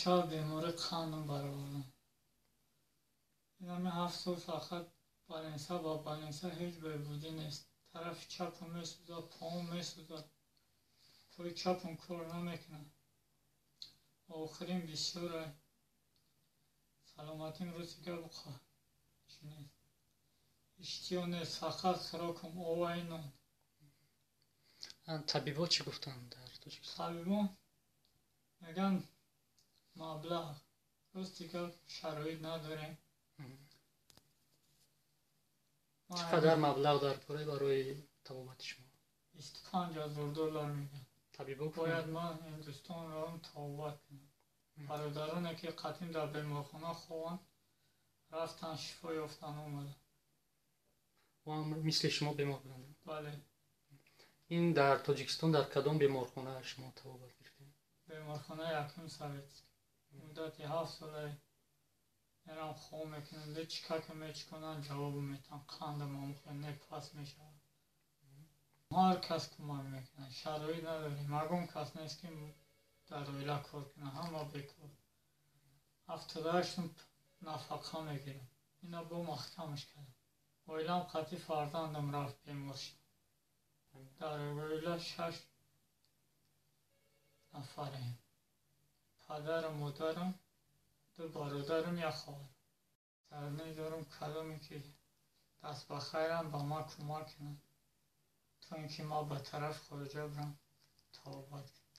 Шаб беморӣ қандам баровардам. Инами 7 сол фақат баленса ба баленса, ҳеҷ беҳбудӣ нест. Тарафи чапам месӯзад, поам месӯзад. Пои чапам кор намекунад. Охирин бисёр саломатим рӯзи гап чӣ нест. Иштиҳо нест, фақат хӯрокам оваи нон. Табибо чӣ гуфтанд дар Тоҷикистон? Табибо мегӯянд маблағ. Рости гап, шароит надорем. Чӣ қадар маблағ дар кора барои табобати шумо? 25 000 доллар мегӯянд. Табибо бояд ман Ҳиндустон равам, табобат кунам. Бародароне ки қатим дар беморхона хобанд, рафтанд, шифо ёфтанд, омаданд. Мисли шумо бемор буданд? Бале. Ин дар Тоҷикистон дар кадом беморхона шумо табобат гирифтед? Беморхонаи якум Советский. Муддати 7 сола мерам, хоб мекунам, чикака мечиконанд, ҷавоб метам, қандам омхе не паст мешавад. Ҳар кас кӯмак мекунад, шароит надорем. Ягон кас нест, ки дар оила кор кунад, ҳама бекор. 78 нафақа мегирам. Ина бо маҳкамаш кардам. Оилам қатъи фарзандам рафт, бемор шуд. Дар оила 6 нафарем. Падарам, модарам, ду бародарам, як хоҳар. Сарне дорам, кадоме ки даст ба хайрам, ба ман кӯмак кунанд, то ин ки ман ба тарафи хориҷа бирам, табобат кунам.